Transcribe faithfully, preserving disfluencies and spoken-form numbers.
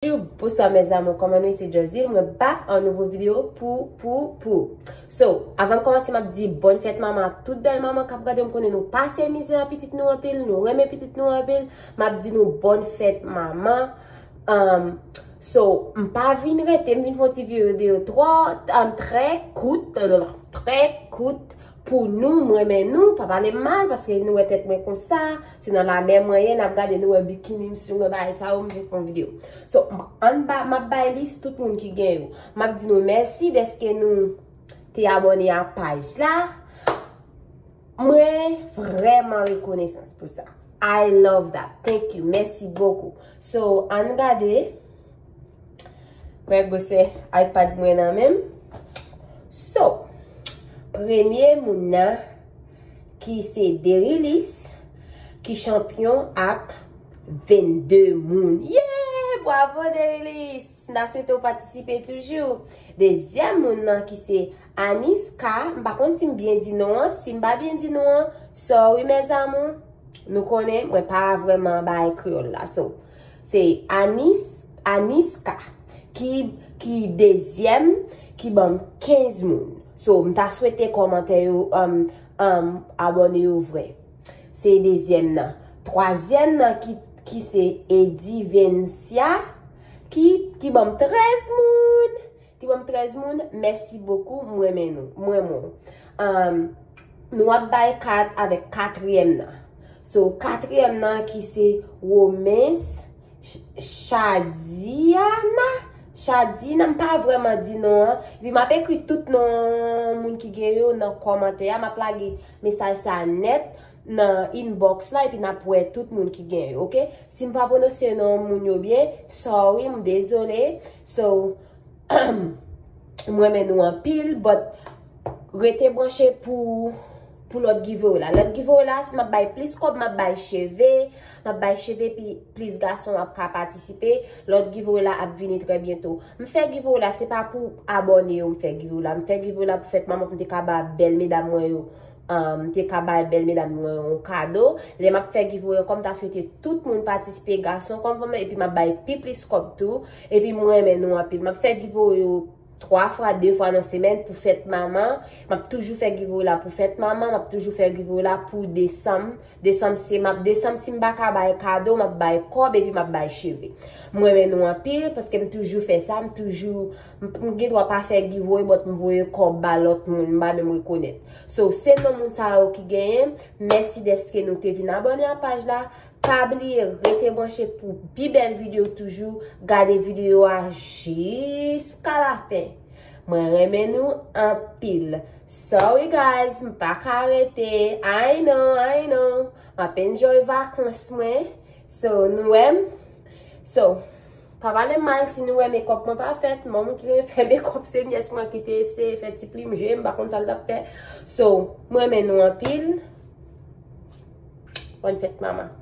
Bonjou, bonswa mes amours, kòman nou ye? Se Josline, mwen back an nouvo videyo pou, pou, pou. So, avan m kòmanse, m ap di bòn fèt manman a tout bèl manman k ap gade m, konnen nou pase mizè a pitit nou anpil, nou renmen pitit nou anpil, m ap di nou bòn fèt manman. Um, so, m pa vin rete, m vin fè yon ti videyo twò, um, trè kout, trè kout pou nou, m renmen nou, pa pale m mal, paske nou wè tèt mwen konsa, se nan lamè mwen ye, n ap gade nou wè bikini m sou mwen, bagay sa yo, m vin fè yon videyo. So, m, ann ba, m ap bay lis tout moun ki gen yo. M ap di nou mèsi dèske nou te abòne a paj la. Mwen vrèman rekonesans pou sa. I love that. Thank you. Mèsi bokou. So, ann gade. Mwen gwosè iPad mwen nan men m. So, premye moun nan ki se Derilis, ki chanpyon ak vennde moun. Yeah! Bravo Derilis! M ta swete w patisipe toujou. Dezyèm moun nan ki se Aniska, m pa konn si m byen di non an, si m pa byen di non an, sorry mes amours, nou konnen, mwen pa vrèman bay kreyòl la. So, se Anis, Aniska, ki, ki dezyèm, ki ban m kenz moun. So, m ta swete kòmantè yo, um, um, abòne yo vre. Se dezyèm nan. Twazyèm nan ki, ki se Edivencia, ki, ki ban m trèz moun. Ki ban m trèz moun, mèsi bokou, m renmen nou, m renmen w. Um, nou ap bay kat avèk katriyèm nan. So, katriyèm nan ki se Romens Ch-, Chadiana, Chadina, m pa vrèman di non an. Epi m ap ekri tout non moun ki gen yo nan kòmantè a. M ap lage mesaj sa nèt nan inbox la, epi n ap wè tout moun ki gen yo, oke? Si m pa pwononse non moun yo byen, sorry, m dezole. So, m renmen nou anpil, but rete branche pou, pou lòt giveaway la. Lòt giveaway la, m ap bay plis kòb, m ap bay cheve, m ap bay cheve, pi plis gason ap ka patisipe. Lòt giveaway la ap vini trè byento. M fè giveaway la, se pa pou abòne yo m fè giveaway la. M fè giveaway la pou fèt manman pou m te ka ba bèl medam mwen yo. Um, m te ka bay bèl medam mwen yon kado. Lè m ap fè giveaway ankò, m ta swete tout moun patisipe, gason kòm fanm, epi m ap bay pi plis kòb tou. Epi m renmen nou anpil. M ap fè giveaway yo twa fwa, de fwa nan semèn pou fèt manman. M ap toujou fè giveaway la pou fèt manman. M ap toujou fè giveaway la pou desanm. Desanm se, m ap, desanm si m pa ka bay kado, m ap bay kòb epi m ap bay cheve. M renmen nou anpil paske m toujou fè sa. M toujou, m, m gen dwa pa fè giveaway, but m voye kòb ba lòt moun, m pa menm rekonèt. So, se non moun sa yo ki genyen. Mèsi dèske nou te vin abòne a paj la. Pa bliye rete branche pou pi bèl videyo toujou. Gade videyo a jiska lafen. Mwen renmen nou anpil. Sorry guys, m pa ka rete. I know, I know. M ap enjoy vakans mwen. So, nou wè m. So, pa pale m mal si nou wè makeup mwen pa fèt. Mwen moun ki renmen fè makeup, se nyès mwen ki te eseye fè ti plim je, m pa konn sa l t ap fè. So, mwen renmen nou anpil. Bòn fèt manman.